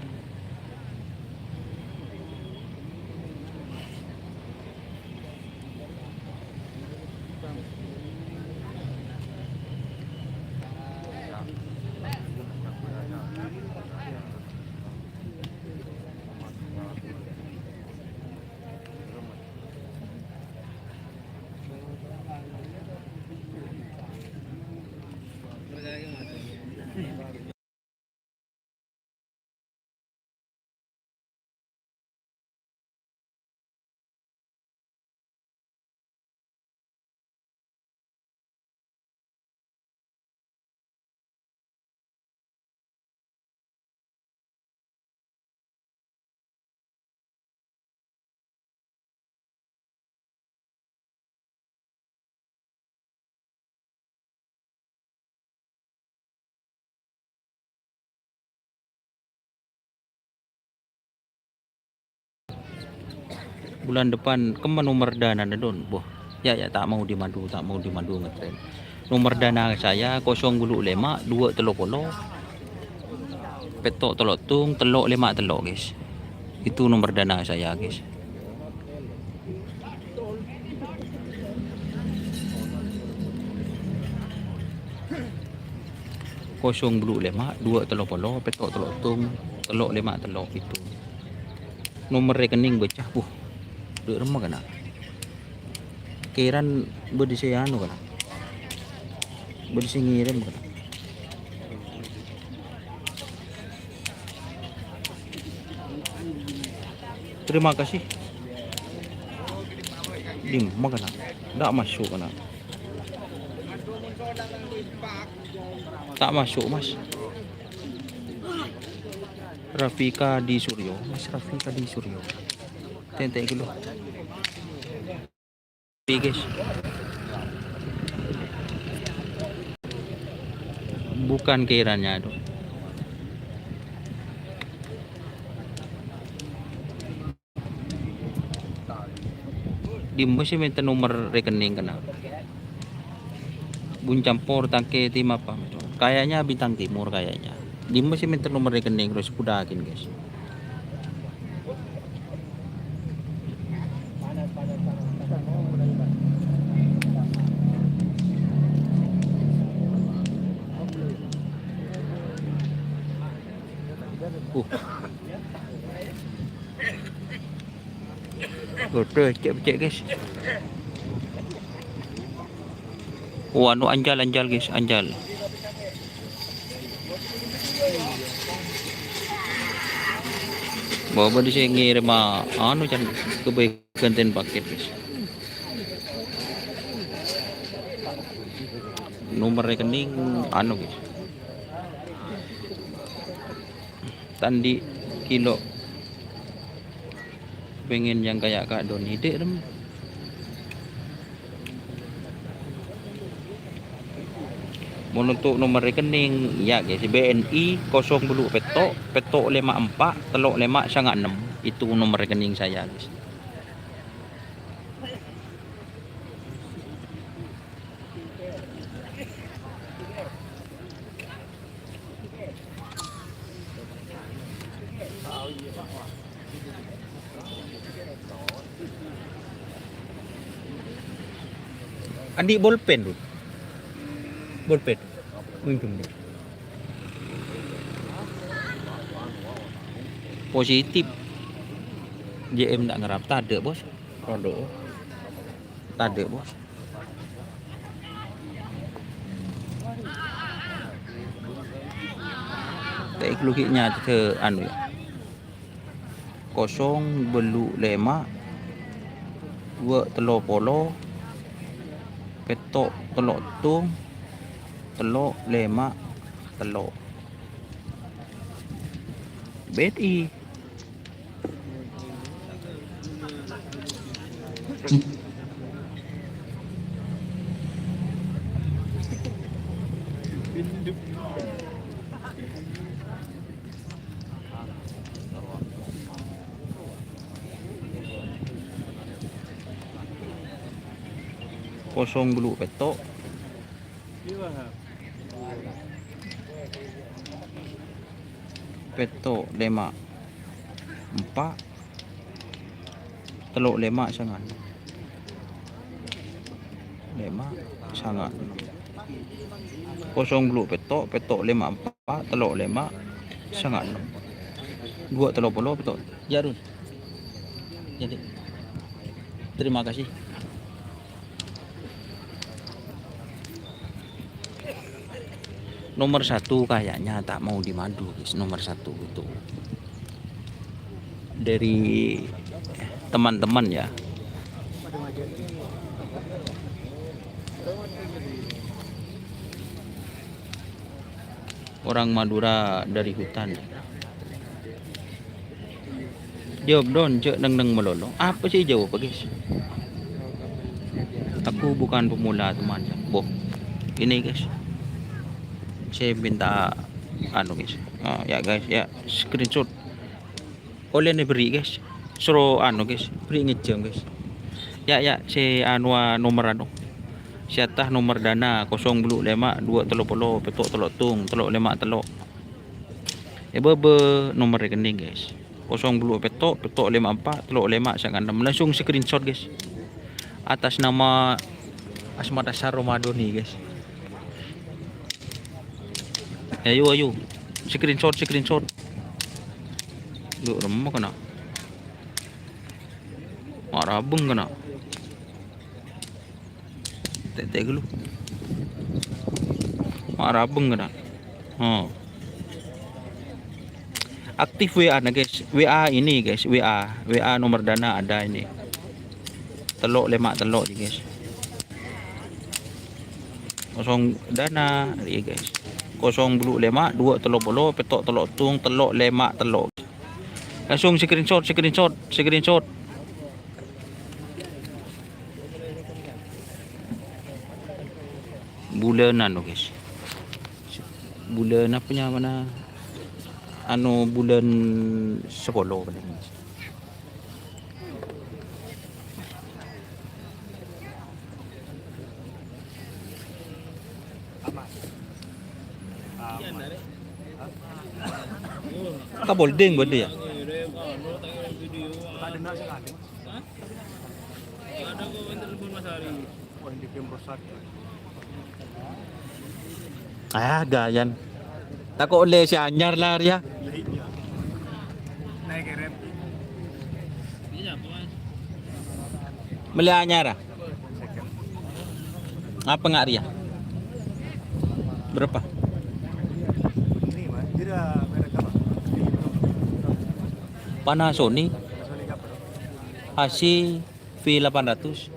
Bulan depan, kemma nomor danana, Don? Boh, ya, ya, ta' mau dimadu, ta' mau dimadu ngetren. Nomor dana saya kosong bulu lèma', dua tello polo, petto' tello' tung, tello' lèma' tello', guys. Itu nomor dana saya, guys. Kosong bâllu' lèma', duwâ' tello polo, pètto' tello' tong, tello' lèma' tello' pètto'. Nomer rekening bâca, buh. Dâ' remma kana'. Kèran bâdâ sè anu kana'. Bâdâ sè ngèrèm kana'. Terima kasih. Dimma kana'. Ndak masuk kana'. Tak masuk, Mas. Rafika di Suryo, Mas Rafika di Suryo. Tèntè' ghâllu. Guys. Bukan kiranya, aduh. Dimma sè mènta nomer rekening kana'. Bun campur tangke tim apa? Kayaknya Bintang Timur kayaknya. Dimma sè mènta nomer rekening terus budhâghin, guys. Uh. Ghodhu, cè'-cè', guys. Oh, anu, anjal, anjal, guys, anjal. Bâbâ di sini ngèrèm, ah, anu, can kebaikan ten paket, guys. Nomor rekening, anu, guys. Tandi' kilo. Pengen yang kayak Kak Doni, dek, dem. Mon untuk nomor rekening, ya, guys, B N I kosong bâllu' pètto', pètto' lèma' empa', tello' lèma' sanga' ennem. Itu nomor rekening saya, guys. Andi' bolpen, Dut. Bolpen. Minjem, Dut. Positif. J M ta' ngarap tadâ', Bos. Rondo. Tadâ', Bos. Teknologinya ke anu ya. Kosong bâllu' lèma', duwâ' tello polo, pètto' tello' tong, tello' lèma' tello'. B N I. Kosong bâllu' pètto'. Pètto' lèma' empa'. Tello' lèma' sanga' ennem. Lèma' sanga' ennem. Kosong bâllu' pètto', pètto' lèma' empa', tello' lèma' sanga' ennem. Duwâ' tello polo pètto'. Ya, Dun. Jadi, terima kasih. Nomor satu kayaknya tak mau dimadu, guys. Nomor satu itu dari teman-teman, ya. Orang Madura dari hutan. Jawab, Don, jhâ' neng-neng malolo. Apa sih jawab, guys? Aku bukan pemula, teman. Boh. Ini, guys. Saya minta anu, guys. Ah, ya, guys, ya, screenshot. Ollè èberri', guys. Soro anu, guys. Berri' ngejjhâm, guys. Ya, ya, sè anu, ah, nomor anu. Sè atas nomor dana kosong bâllu' lèma' duwâ' tello polo pètto' tello' tong tello' lèma' tello'. È bâbâ nomor rekening, guys. Kosong bâllu' pètto', pètto' lèma' empa', tello' lèma' sanga' ennem. Langsung screenshot, guys. Atas nama Asmara Saromadoni, guys. Ayo, ayo. Screenshot, screenshot. Dhu, remma kana'. Ma' rabeng kana'. Tèk-tèk ghâllu. Ma' rabeng kana'. Oh. Aktif W A-na, guys. W A ini, guys. W A. W A nomor Dana ada ini. Tello' lèma' tello', guys. Kosong Dana, iya, guys. Kosong bulu lèma', dua tello polo, pètto' tello' tung, tello' lèma' tello'. Langsung screenshot, screenshot, screenshot. Bulân anu, guys. Bulân apa nyamana? Anu, bulân sapolo palèng. Ka Polding bâdâ, ya? Ah, gayan. Tako' ollè sè anyar la, rèya. Mellè anyar, ah? Apa nga' rèya? Berapa? Panasonic. H C V delapan ratus.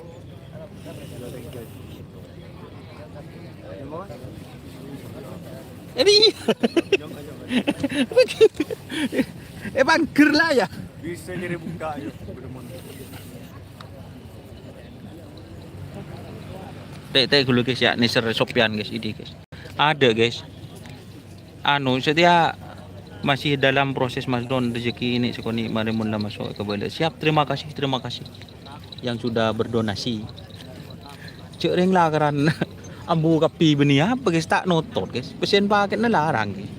Jadi, begitu. Eh, bangker lah ya. Bisa jadi buka, ayo. Tèk-tèk ghâllu, guys, ya. Nèser Sopyan, guys, ini, guys. Ada, guys. Anu, setia masih dalam proses, Mas Don, rezeki ini sekonè' marè mon la maso' kabâlâ. Siap, terima kasih, terima kasih yang sudah berdonasi. Jhâ' rèng lakaran ambu kabbhi bânnè apa, guys, ta' notot, guys. Pèssèna pakètna larang, guys.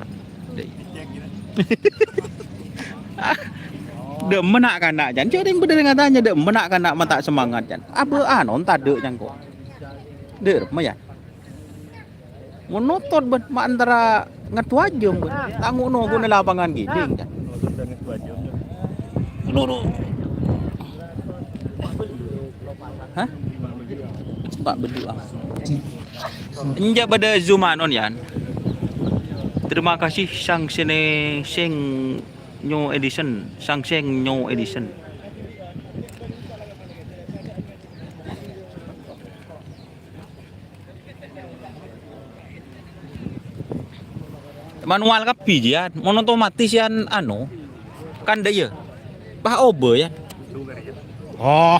Dâ' emma na'-kana', Jan. Jhâ' rèng bâdâ rèng atanya, dâ' emma na'-kana' ma' ta' semangat, Jan. Abâ' anon tadâ' nyangko'. Dâ' remma, ya. Mon notot bân, ma' antara ngaddu ajâm bân. Tango' nongghu neng lapangan gini, kan. Luru. Hah? Pak Bedu, ah. Enja' bâdâ Zoom anon, Yan. Terima kasih, Sang Sene, Seng New Edition. Sang Seng New Edition. Manual kabbhi, Yan. Mon otomatis, Yan, anu, kan dâ' iyâ. Pas obâ, Yan. Oh.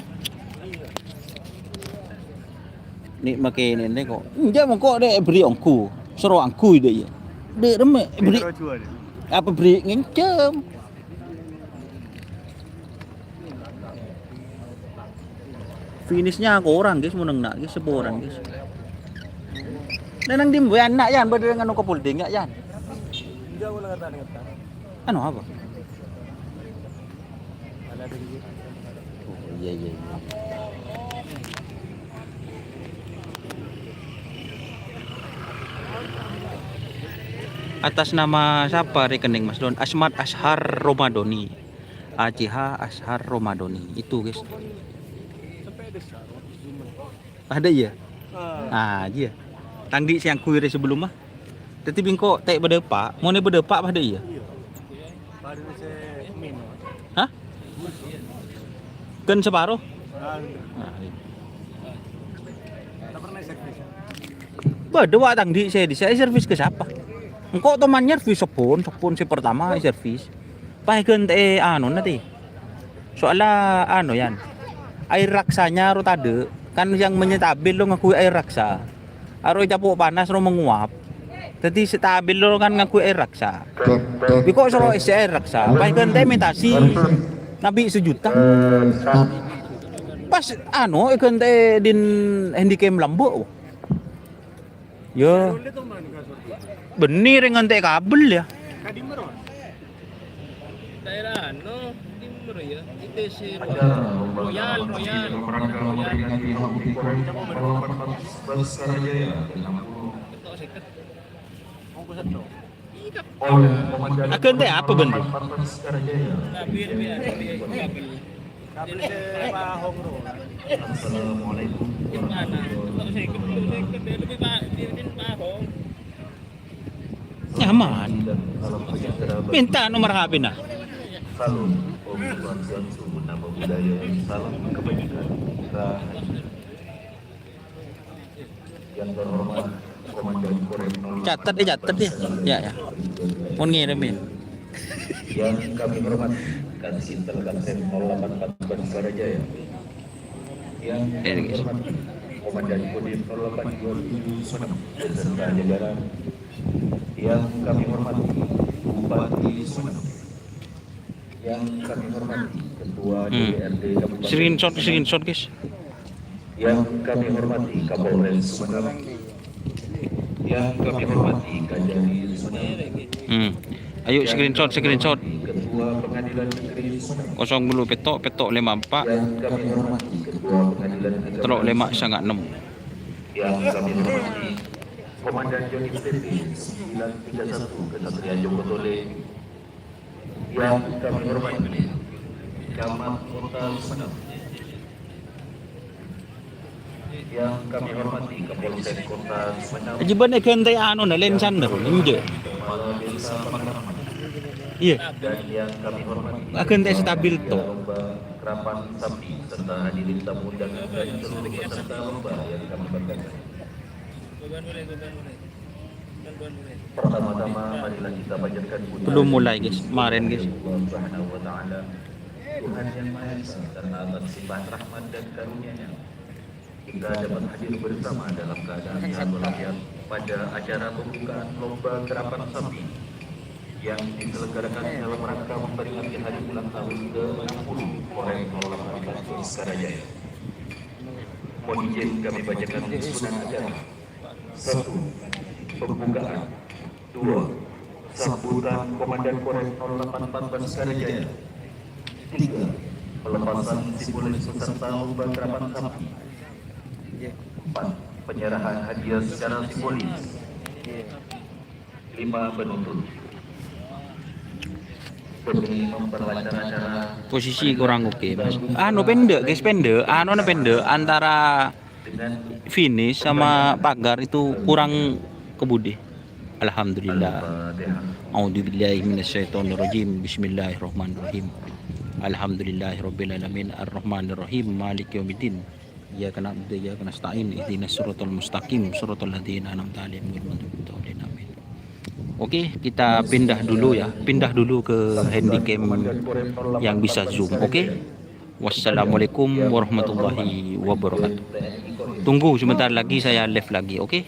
Ni' makè nènè kok. Enja' mongko dâ' èberri' ongghu. Soro ongghu dâ' iyâ. Dâ' remma èberri'. Apa berri' ngèncèm? Finishnya korang, guys, mon neng na', guys, saporana, guys. Neng dimma, Yan, na', Yan, bâdâ nganu ka Polding, ya, Yan? Anu apa? Oh, iya, iya, iya. Atas nama siapa rekening, Mas Don? Asmat Ashar Romadoni. A C H Ashar Romadoni. Itu, guys. Ada, iya? Ah, iya. Tang di' sè angghuy rè sabellumma. Dhâddhi bi' engko' ta' bâdâ pa', mon è bâdâ pa' padâ iyâ? Hah? Ghân saparo? Ah, iya. Bâdâ wa' tang di' sè, di' sè servis ka sapa? Engko' toman nyervis sabbhân, sabbhân sè pertama servis. Pas èghântè'è anona, tè. Soalla, anu, Yan, air raksanya ro tadâ', kan yang menye stabil lo ngangghuy air raksa. Aro ècapo' panas ro menguap. Dhâddhi sè stabil lo kan ngangghuy air raksa. Bi' ko' soro èssè air raksa, pas èghântè'è mètasi nabi' sajuta. Pas, anu, èghântè'è din handycam lambâ'. Yâ. Bânnè rèng ngantè' kabel, yâ. Daerah anu, timur, ya. Itu si Royal, Royal, Royal. Ketok seket. Aghântè apa bân? Assalamualaikum warahmatullahi wabarakatuh. Nyaman. Minta nomor H P-na. Salam, Om Swastiastu, nama budaya, salam kebajikan, rahayu. Yang terhormat Komandan Korem nol delapan. Catet, eh, catet, ya. Ya, ya. Mon ngirim, ya. Yang kami hormati Kansintel Kalsel nol delapan empat Bhaskara Jaya. Yang kami hormati Komandan Kodim nol delapan dua tujuh Sumenep beserta jajaran. Yang kami hormati Bupati Sumenep. Yang kami hormati Ketua Hmm. D P R D Kabupaten Screenshot, Sumenep. Screenshot, guys. Yang kami hormati Kapolres Sumenep. Yang kami hormati Kajari Sumenep. Hmm. Ayo, screenshot, screenshot. Ketua Pengadilan Negeri Sumenep. Kosong bulu petok, petok lima empat. Yang kami hormati Ketua Pengadilan Negeri Telok lima sanga enam. Yang kami hormati Komandan Unit P P sembilan tiga satu Kesatria Jokotole. Yang kami hormati Camat Kota Sumenep. Yang kami hormati Kapolsek Kota Sumenep. Ajibân èghântè anona, lensan, enjâ'. Kepala Desa Pakraman. Iya. Dan yang kami hormati Aghântè stabil to. Lomba kerapan sapi serta hadirin tamu undangan dan seluruh peserta lomba yang kami banggakan. Pertama-tama, marilah kita panjatkan puji Belum mulai, guys. Kemarin, guys. Allah Subhanahu wa Ta'ala. Tuhan Yang Maha Esa, karena atas limpahan rahmat dan karunia-Nya, kita dapat hadir bersama dalam keadaan sehat walafiat pada acara pembukaan lomba kerapan sapi yang diselenggarakan dalam rangka memperingati hari ulang tahun ke enam puluh Korem nol delapan Bhaskara Jaya. Mohon izin kami bacakan susunan acara. Satu, pembukaan. Dua, sambutan Komandan Korem nol delapan empat Bhaskara Jaya. Tiga, pelepasan simbolis beserta lomba kerapan sapi. Empat, penyerahan hadiah secara simbolis. Lima, penutup. Demi memperlancar acara. Posisi kurang oke, Mas. Anu, pendek, guys, pendek. Anu, pendek antara finish sama pagar itu kurang ke budi. Alhamdulillah. A'udzubillahi minasyaitonirrajim. Bismillahirrahmanirrahim. Alhamdulillahirabbil alamin. Arrahmanirrahim. Maliki yaumiddin. Iyyaka na'budu wa iyyaka nasta'in. Ihdinas siratal mustaqim. Siratal ladzina an'amta 'alaihim ghairil maghdubi 'alaihim waladdallin. Amin. Oke, kita pindah dulu ya. Pindah dulu ke handycam yang bisa zoom. Oke. Wassalamualaikum warahmatullahi wabarakatuh. Tunggu sebentar lagi, saya live lagi, oke?